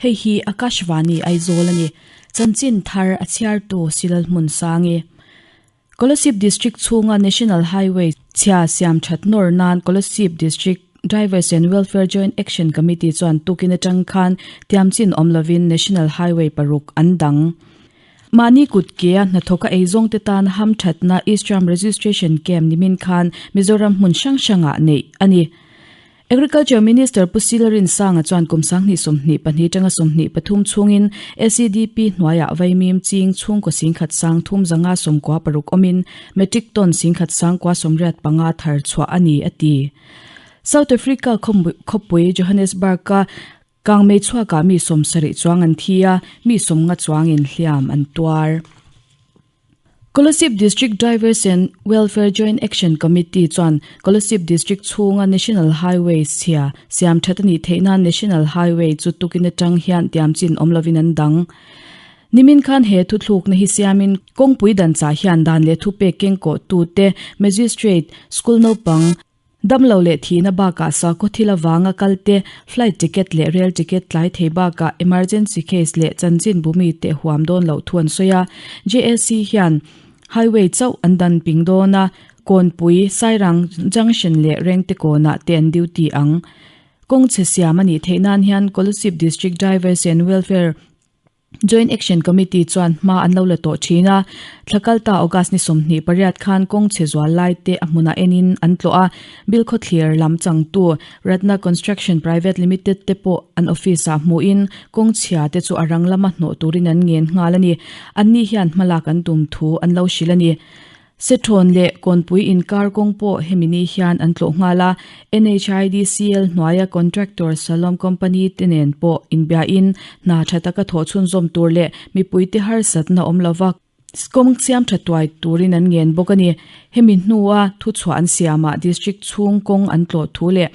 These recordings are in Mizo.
Hei hi Akashvani Aizawl a ni. Chanchin thar a chhiartu Silal Hmunsangi. Kolasib District chhunga National Highway chhia siam that nawr nan Kolasib District Drivers and Welfare Joint Action Committee chuan tukin atang khan tiamchin awm lovin National Highway paruk an dang. Mahni kut kea hnathawka eizawngte tan hamthatna Eastram Registration Camp nimin khan Mizoram hmun hrang hrangah neih a ni. Agriculture Minister Pu Sila Rinsanga chuan kum 2022 atanga 23 chhungin SEDP hnuaiah vaimim ching chhungkaw singkhat sang thum zanga sawmkua paruk awmin metric ton singkhat sangkua sawmriat panga thar chhuah a ni a ti. South Africa khawpui Johannesburg-a Kangmei chhuakah mi sawmsarih chuang an thi a, mi sawmnga chuangin hliam an tuar. Kolasib District Drivers and Welfare Joint Action Committee chuan Kolasib District chhunga National Highway chhia siam that a nih theih nan National Highway chu tukin atang hian tiamchin awm lovin an dang. Nimin khan he thuthlukna hi siamin kawngpui dan chah hian dan leh thupek kengkawh tute, Magistrate, school naupang, Damlo leh thihna bakah sakhaw thil avanga kal te, flight ticket leh rail ticket tlai thei bakah emergency case leh chanchin bumi te huam dawn loh thu an sawi a. JAC hian highway chauh an dan ping dawn a, Kawnpui, Sairang Junction leh Rengte kawnah te an duty ang. Kawng chhe siam a nih theih nan hian Kolasib District Drivers and Welfare Joint Action Committee chuan hma an lo la tawh thin a, thla kalta August ni 28 khan kawng chhe zual lai te a hmunah enin an tlawh a, Bilkhawthlir lam changtu Ratna Construction Private Limited te pawh an office ah hmuhin kawng chhia te chu a rang lama hnawh turin an ngen nghal a ni. Anni hian hmalak an tum thu an lo hrilh a ni. Sethawn leh Kawnpui inkar kawng pawh hemi ni hian an tlawh nghal a, NHIDCL hnuaia contractor Salom Company te nen pawh inbiain hna tha taka thawh chhunzawm tur leh mipuite harsatna awm lova kawng siam tha tuai turin an ngen bawk a ni. Hemi hnua thuchhuah an siamah district chhung kawng an tlawh thu leh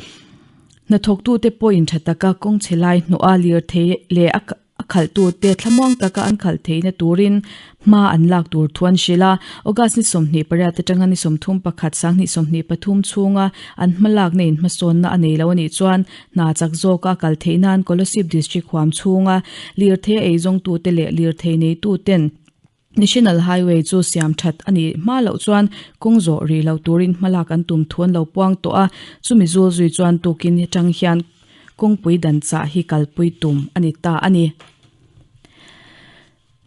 hnathawktute pawhin tha taka kawng chhe lai hnawha lirthei leh a A khalhtute thlamuang taka an khalh theihna turin hma an lak tur thu an hrilh a. August ni 28 atanga ni 31 2023 chhunga an hmalakna in hmasawnna a nei lo a nih chuan hna chak zawka a kal theih nan Kolasib District huam chhunga lirthei a eizawngtute leh lirthei neituten National Highway chu siam that a nih hma loh chuan kawng zawh rih lo turin hmalak an tum thu an lo puang tawh a, chumi zul zui chuan tukin atang hian kawngpui dan chah hi kalpui tum a ni ta a ni.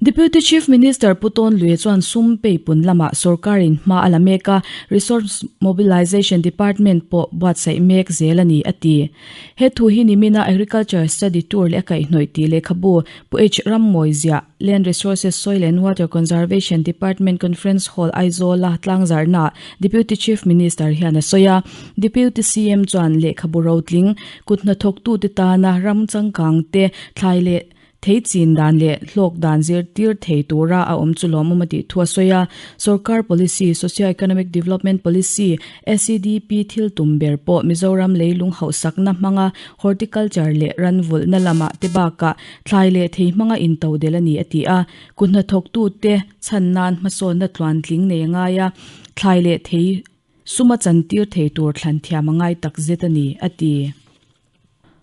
Deputy Chief Minister Pu Tawn Lui chuan sum peipun lamah sorkarin hma a la mek a, Resource Mobilisation Department pawh buatsaih mek zel a ni, a ti. He thu hi nimina Agriculture Study Tour leh a kaihhnawih tih lehkhabu Pu H Rammawi ziah Land Resources Soil and Water Conservation Department Conference Hall Aizawl-a tlangzarhnaah Deputy Chief Minister hian a sawi a. Deputy CM chuan lehkhabu rotling, kut hnathawktute tana ram changkangte thlai leh thei chin dan leh hlawk dan zirtir thei tura a awm chu lawmawm a tih thu a sawi a. Sorkar Policy, Socio-Economic Development Policy, SEDP, thil tum ber pawh Mizoram leilung hauhsakna hmanga horticulture leh ranvulhna lamah te bakah Thlai leh thei hmanga intodel a ni a ti a, ku hnathawktute chhan nan hmasawnna tluantling nei a ngai a, thlai leh thei suma chantir thei tur thlan thiam a ngai tak zet a ni, a ti.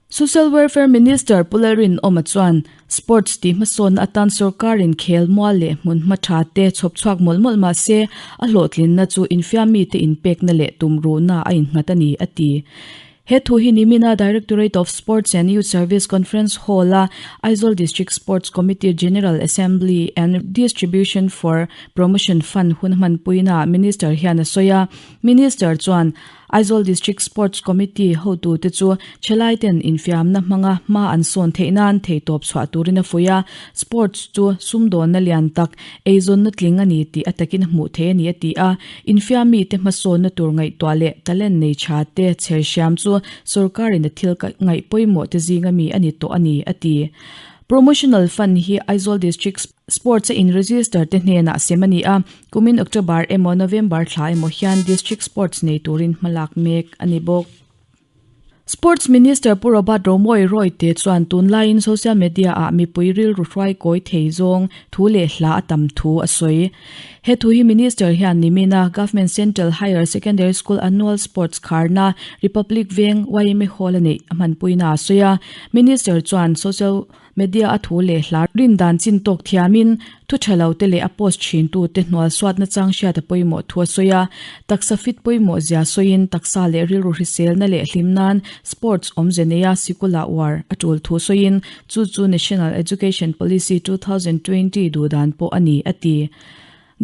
Social Welfare Minister Pu Lalrinawma chuan Sports tih hmasawnna atan sorkarin khel mual leh hmun hma tha te chhawp chhuak mawlh mawlh mah se a hlawhtlinna chu infiamite inpekna leh tumruhna a innghat a ni, a ti. He thu hi nimina Directorate of Sports and Youth Service Conference Hall-a Aizawl District Sports Committee General Assembly and Distribution for Promotion Fund hun hmanpuinaah Minister hian a sawi a. Minister chuan Aizawl District Sports Committee hotute chu thalaiten infiamna hmanga hma an sawn theih nan theihtawp chhuah turin a fuih a. Sports chu sumdawnna lian tak, eizawnna tling a ni tih a takin a hmuh theih a ni a ti a. Infiamite hmasawnna tur ngaihtuah leh talent nei tha te chher hriam chu sorkarin a thil ngaih pawimawh te zinga mi a ni tawh a ni, a ti. Promotional Fund hi Aizawl District Sports a in register te hnenah sem a ni a, kumin October emaw November thla emaw hian District Sports nei turin hmalak mek a ni bawk. Sports Minister Pu Robert Romawii Royte chuan tunlaiin social media ah mipui rilru hruai kawi thei zawng thu leh hla a tam thu a sawi. He thu hi Minister hian nimina Government Central Higher Secondary School Annual Sports kharna Republic Veng yma Hall a neih a hmanpuina a sawi a. Minister chuan social. Media a thu leh hla rin dan chin tawk thiamin thu tha lo te leh a post thin tu te hnual suat nachang hriat a pawimawh thu a sawi a. Taksa fit pawimawh zia sawiin taksa leh rilru hriselna leh hlim nan sports awmze neia sikula uar a tul thu sawiin chu chu National Education Policy 2020 duhdan pawh a ni a ti.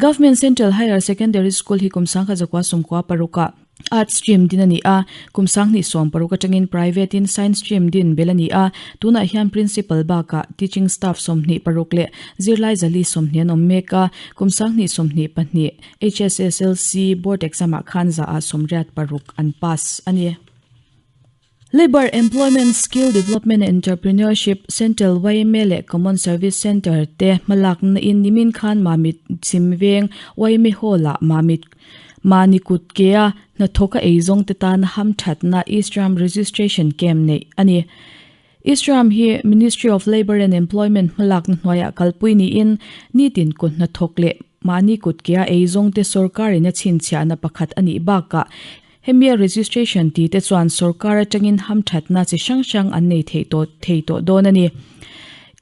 Government Central Higher Secondary School hi kum 1996 Arts stream din a ni a, kum 2016 atangin private in Science stream din bel a ni a, tunah hian Principal bakah teaching staff 26 leh zirlai zali 20 an awm mek a, kum 2022 HSSLC board exam ah khan za ah 86 an pass a ni. Labour, Employment, Skill Development and Entrepreneurship, Central yma leh Common Service Centre te hmalakna in nimin khan Mamit chim veng yma Hall ah Mamit mahni kut ke a hnathawk a eizawng te tana hamthatna Eastram Registration Camp neih a ni. Eastram hi Ministry of Labour and Employment hmalakna hnuaiah kalpui niin nitin kut hnathawk leh mahni kut ke a eizawng te sorkar in a chhinchhiahna pakhat a nih bakah Hemia registration tih te chuan sorkar atangin hamthatna chi hrang hrang an nei thei tawh thei tawh dawn a ni.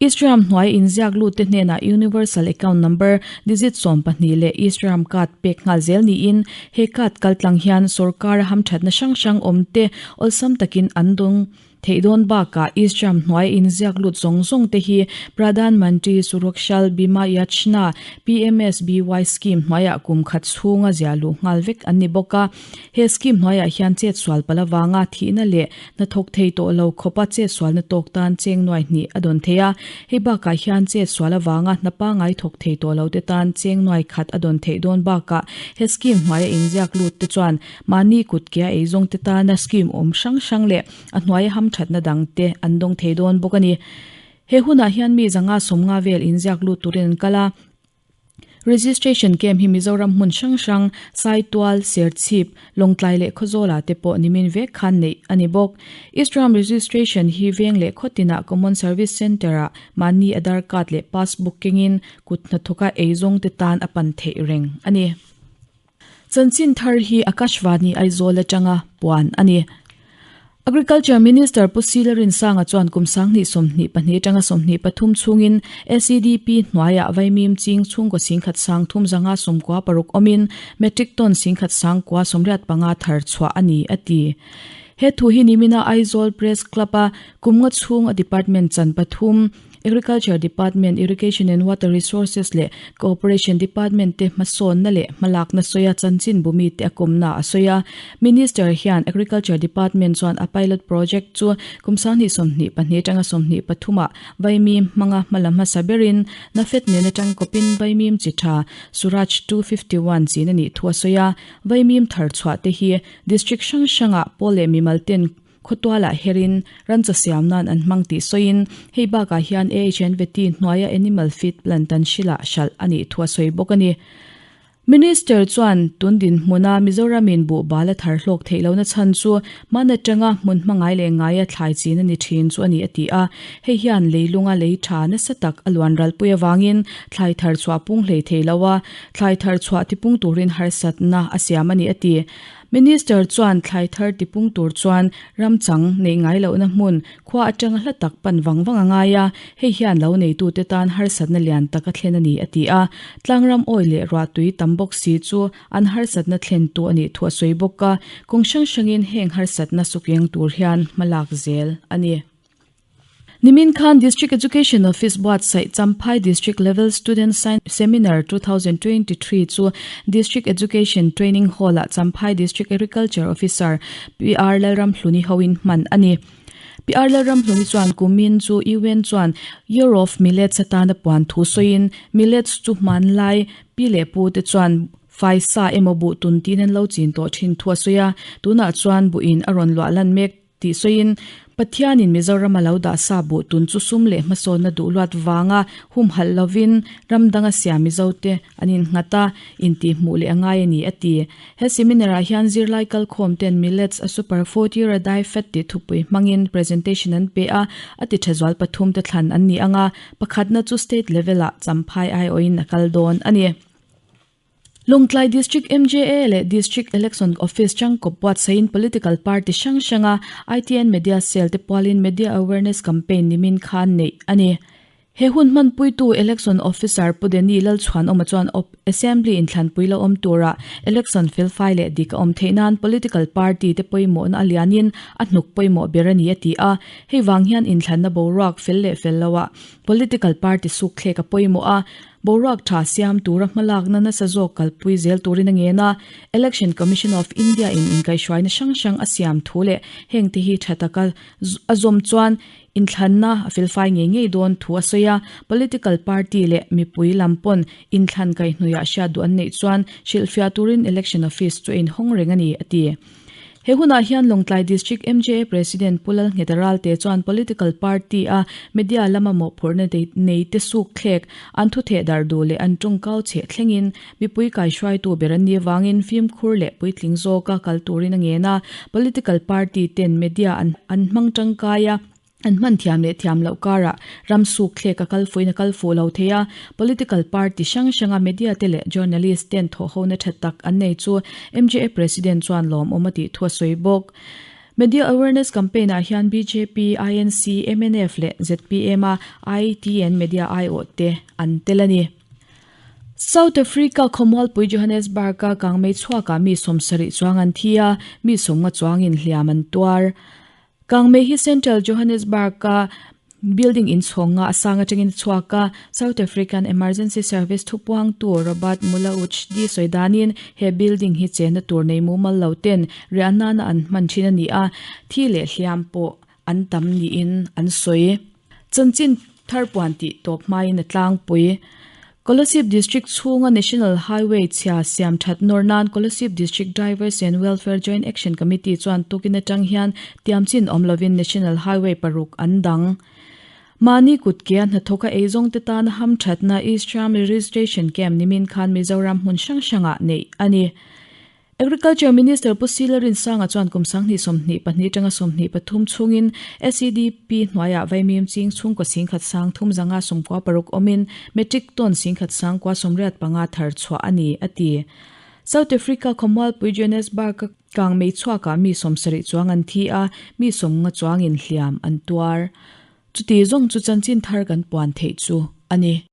Eastram hnuai inziak lut te hnenah Universal Account Number digit 12 leh Eastram card pek nghal zel niin he card kaltlang hian sorkara hamthatna hrang hrang awm te awlsam takin an dawng Theih dawn bakah Eastram hnuai inziak lut zawng zawng te hi Pradhan Mantri Surakshal Bima Yajna, PMSBY, scheme hnuaiah kum khat chhunga ziah luh nghal vek an ni bawk a. He scheme hnuaiah hian chetsual palh avanga thihna leh hnathawk thei tawh lo khawpa chetsualna tawk tan cheng nuai hnih a dawn thei a. Hei bakah hian chetsual avanga hna pangai thawk thei tawh lo te tan cheng nuai khat a dawn theih dawn bakah he scheme hnuaia inziak lut te chuan Mahni kut ke a eizawng te tana scheme awm hrang hrang leh a hnuaia hamthatna dang te an dawng thei dawn bawk a ni. He hunah hian mi zanga sawmnga vel inziak lut turin an kal a. Registration camp hi Mizoram hmun hrang hrang, Saitual, Serchhip, Lawngtlai leh Khawzawlah te pawh nimin vek khan neih a ni bawk. Eastram registration hi veng leh khaw tinah Common Service Centre-ah mahni Aadhaar card leh passbook kengin kut hnathawka eizawng te tan a pan theih reng a ni. Chanchin thar hi Akashvani Aizawl atanga puan a ni. Agriculture Minister Pu Sila Rinsanga chuan kum 2022 atanga 23 chhungin SEDP hnuaiah vaimim ching chhungkaw 1,396 awmin metric ton 1,185 thar chhuah a ni a ti. He thu hi nimina Aizawl Press Club-a kum nga chhung a department chan pathum Agriculture Department, Irrigation and Water Resources leh Cooperation Department te hmasawnna leh hmalakna sawi a chanchin bumi te a kawmna a sawi a. Minister hian Agriculture Department chuan a pilot project chu kum 2022 atanga 23 ah vaimim hmanga hma la hmasa berin NAFED nen atang kawpin vaimim chi tha Suraj 251 chin a nih thu a sawi a. Vaimim thar chhuah te hi District hrang hrangah pawl leh mimal ten Khawtualah herin ranchaw siam nan an hmang tih sawiin hei bakah hian AHN Vety hnuaia Animal Feed Plant an hrilhah hralh a nih thu a sawi bawk a ni. Minister chuan tun dinhmuna Mizoramin buh bal a thar hlawk theih lohna chhan chu hman atanga hmun hmangai leh ngaia thlai chin a ni thin chu a ni a ti a. Hei hian leilunga lei tha nasa tak a luan ralpui avangin thlai thar chhuah pung hlei thei lo a, thlai thar chhuah tipung turin harsatna a siam a ni a ti. Minister chuan thlai thar tipung tur chuan ramchang neih ngai lohna hmun khua atanga hla tak pan vang vang a ngai a, hei hian lo neitute tan harsatna lian tak a thlen a ni a ti a. Tlangram awi leh ruahtui tam bawk si chu an harsatna thlentu a nih thu a sawi bawk a, kawng hrang hrangin heng harsatna sukeng tur hian hmalak zel a ni. Nimin khan District Education Office buatsaih Champhai District Level Student Science Seminar 2023 chu District Education Training Hall-ah Champhai District Agriculture Officer PR Lalramhluni hoin hman a ni. PR Lalramhluni chuan kumin chu UN chuan Year of Millets atana puan thu sawiin millets chu hmanlai pi leh pu te chuan faisa emaw buh tun tin an lo chin tawh thin thu a sawi a, tunah chuan buhin a rawn luah lan mek Tih sawiin, Pathianin Mizoram a lo dah sa buh tun chu sum leh hmasawnna duh luat vanga humhalh lovin ram danga siam Mizote an innghat a, intihhmuh leh a ngai a ni, a ti. He seminar-ah hian zirlai kalkhawm ten Millets a super food year a dai fat tih thupui hmangin presentation an pe a, a ti tha zual pathum te thlan an ni ang a, pakhatna chu state level-ah Champhai aiawhin a kal dawn a ni. Lawngtlai District MJA leh District Election Office changkawp buatsaihin political party hrang hranga ITN Media Cell te pualin Media Awareness Campaign nimin khan neih a ni. He hun hmanpuitu Election Officer Pu Denny Lalchhuanawma chuan Op Assembly inthlanpui lo awm turah election felfai leh dik a awm theih nan political party te pawimawhna a lianin a hnuk pawimawh ber a ni a ti a. Hei vang hian inthlanna boruak fel leh fel loah political party sukthlek a pawimawh a, Boruak tha siam tura hmalakna nasa zawk kalpui zel turin a ngen a, Election Commission of India in inkaihhruaina hrang hrang a siam thu leh hengte hi tha taka a zawm chuan inthlanna a felfai ngei ngei dawn thu a sawi a, political party leh mipui lam pawn inthlan kaihhnuiah hriat duh an neih chuan hrilhfiah turin Election Office chu a inhawng reng a ni, a ti. He hunah hian Lawngtlai District MJA President Pu Lalngheta Ralte chuan political party a media lama mawhphurhna nei te suk thlek, an thutheh dar duh leh an tawngkau chheh thlengin mipui kaihruaitu ber an nih avangin fimkhur leh puitling zawka kal turin a ngen a, political party ten media an hmang tangkai a. An hman thiam leh thiam loh karah ram suk thlek a kal fuhin a kal fuh lo thei a, political party hrang hranga media te leh journalist ten thawhhona tha tak an nei chu MJA President chuan lawmawm a tih thu a sawi bawk. Media Awareness Campaign ah hian bjp, INC, mnf leh zpm a ITN media aiawh te an tel a ni. South Africa khawmualpui Johannesburg-a kangmei chhuakah mi 70 chuang an thi a, mi 50 chuangin hliam an tuar. Kangmei hi Central Johannesburg-a building inchhawnga a sang atangin a chhuak a, South African Emergency Service thupuangtu Robert Mulaudzi sawi danin he building hi chenna tur nei mumal lo ten riah nana an hman thin a ni a, thi leh hliam pawh an tam niin an sawi. Chanchin thar puan tih tawp hmain a tlangpui. Kolasib District chhunga National Highway chhia siam that nawr nan Kolasib District Drivers and Welfare Joint Action Committee chuan tukin atang hian tiamchin awm lovin National Highway paruk an dang. Mahni kutkea hnathawka eizawngte tana hamthatna East-Ram Registration Camp nimin khan Mizoram hmun hrang hrangah neih a ni. Agriculture Minister Pu Sila Rinsanga chuan kum 2022 atanga 23 chhungin SEDP hnuaiah vaimim ching chhungkaw singkhat sang thum zanga sawmkua paruk awmin metric ton singkhat sangkua 85 thar chhuah a ni, a ti. South Africa khawmualpui Johannesburg-a kangmei chhuakah mi 70 chuang an thi a, mi 50 chuangin hliam an tuar. Chuti zawng chu chanchin thar kan puan theih chu a ni.